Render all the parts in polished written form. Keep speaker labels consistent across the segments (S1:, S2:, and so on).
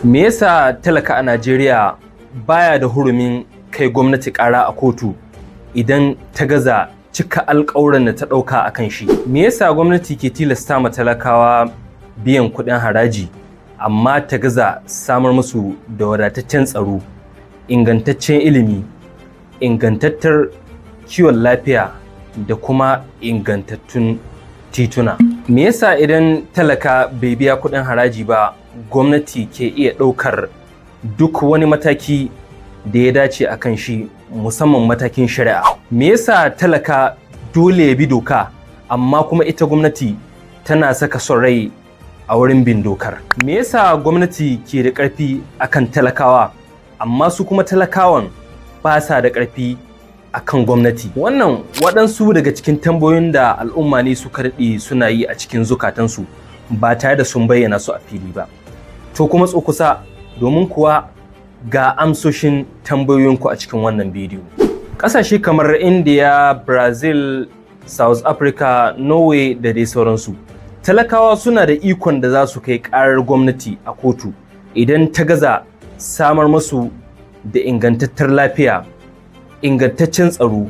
S1: Me yasa talaka a Najeriya baya da hurumin kai gwamnati ƙara a kotu idan ta gaza cika alƙawuran da ta ɗauka a kan shi? Me yasa gwamnati ke tilasta ma talakawa biyan kuɗin haraji amma ta gaza samar musu da wadataccen tsaro, ingantaccen ilimi, ingantattar kiwon lafiya da kuma ingantattun tituna? Me yasa idan talaka bai biya kuɗin haraji ba, gwamnati ke iya ɗaukar duk wani mataki da ya dace a kan shi, musamman matakin shari'a? Me yasa talaka dole ya bi doka, amma kuma ita gwamnati tana saka son rai a wurin bin dokar? Me yasa gwamnati ke da ƙarfi akan talakawa, amma su kuma talakawan ba sa da ƙarfi akan gwamnati? Wannan waɗansu daga cikin tambayoyin da al'umma ne suka daɗe suna yi a cikin zukatansu ba tare da sun bayyana su a fili ba. To, kuma matso kusa, domin kuwa ga amsoshin tambayoyinku a cikin wannan bidiyo. Ƙasashe kamar India, Brazil, South Africa, Norway da dai sauransu, talakawa suna da ikon da za su kai ƙarar gwamnati a kotu idan ta gaza samar musu da ingantattar lafiya, ingantaccen tsaro,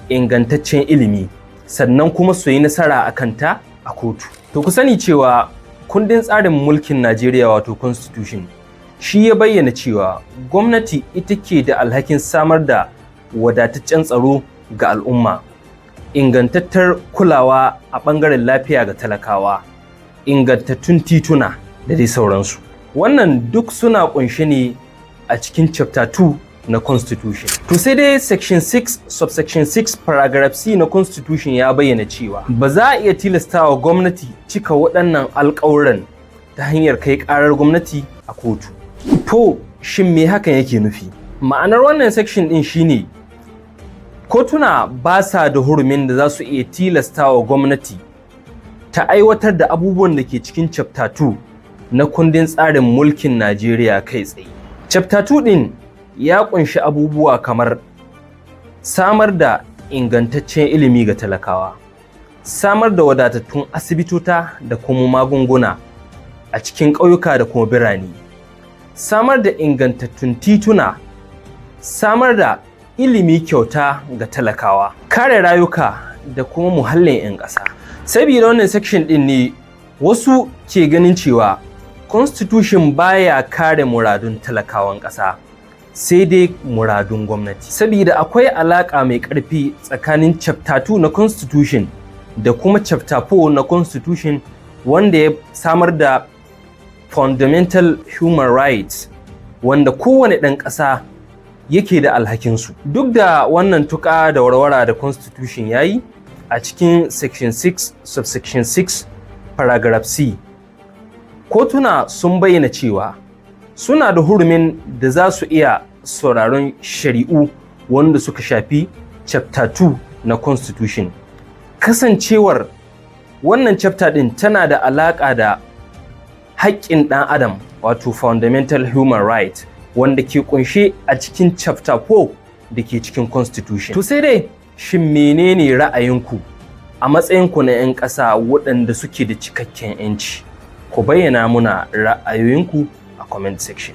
S1: ingantaccen ilimi, sannan kuma su yi nasara a kanta a kotu. To, ku sani cewa kundin tsarin mulkin Najeriya, wato Constitution, shi ya bayyana cewa gwamnati ita ke da alhakin samar da wadataccen tsaro ga al'umma, ingantattar kulawa a ɓangaren lafiya ga talakawa, ingantattun tituna da dai sauransu. Wannan duk suna ƙunshe ne a cikin chapter 2 na Constitution. To, sai dai section 6 subsection 6 paragraph C na Constitution ya bayyana cewa ba za a iya tilastawa gwamnati cika waɗannan alƙawuran ta hanyar kai ƙarar gwamnati a kotu. To, shin me hakan yake nufi? Ma'anar wannan section ɗin shine kotuna ba sa da hurumin da za su iya tilastawa gwamnati ta aiwatar da abubuwan da ke cikin chapter 2 na kundin tsarin mulkin Najeriya kai tsaye. Chapter 2 ɗin ya ƙunshi abubuwa kamar samar da ingantaccen ilimi ga talakawa, samar da wadatattun asibitota da kuma magunguna a cikin ƙauyuka da kuma birane, samar da ingantattun tituna, samar da ilimi kyauta ga talakawa, kare rayuka da kuma muhallin 'yan ƙasa. Saboda wannan section ɗin ne wasu ke ganin cewa Constitution baya kare muradun talakawan ƙasa, sai dai muradun gwamnati. Saboda akwai alaƙa mai ƙarfi tsakanin chapter 2 na Constitution da kuma chapter 4 na Constitution, wanda ya samar da fundamental human rights, wanda kowane ɗan ƙasa yake da alhakinsu. Duk da wannan tuka da warwara da Constitution ya yi a cikin section 6 subsection 6 paragraph C, kotuna sun bayyana cewa suna da hurumin da za su iya sauraron shari'u wanda suka shafi chapter 2 na Constitution, kasancewar wannan chapter din tana da alaƙa da haƙƙin ɗan adam, wato fundamental human right, wanda ke kunshe a cikin chapter 4 da ke cikin Constitution. To, sai dai shin menene ra'ayinku a matsayinku na 'yan ƙasa waɗanda suke da cikakken 'yanci? Ku bayyana muna ra'ayoyinku a comment section.